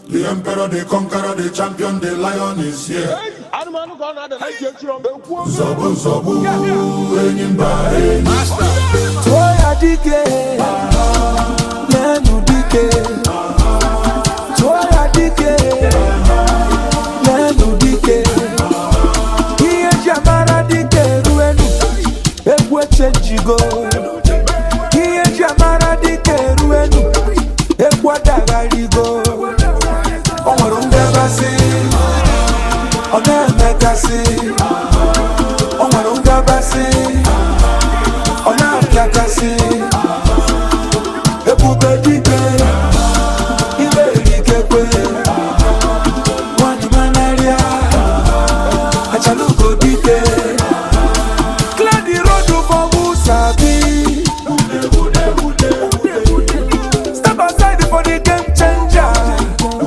The emperor, the conqueror, the champion, the lion is here. Anụmanụ ka ọ na-ada na ntị echiri ọm ekwu. Nzọgbu nzọgbu, enyi mba enyi. Tụọ ya dike, leenụ dike. Tụọ ya dike, leenụ dike. Ihe eji amara dike eruenu, egwu echenjigo. Ihe eji amara dike eruenu, egwu adagharigo. O nwere ngabasị, ọ na-emekasị.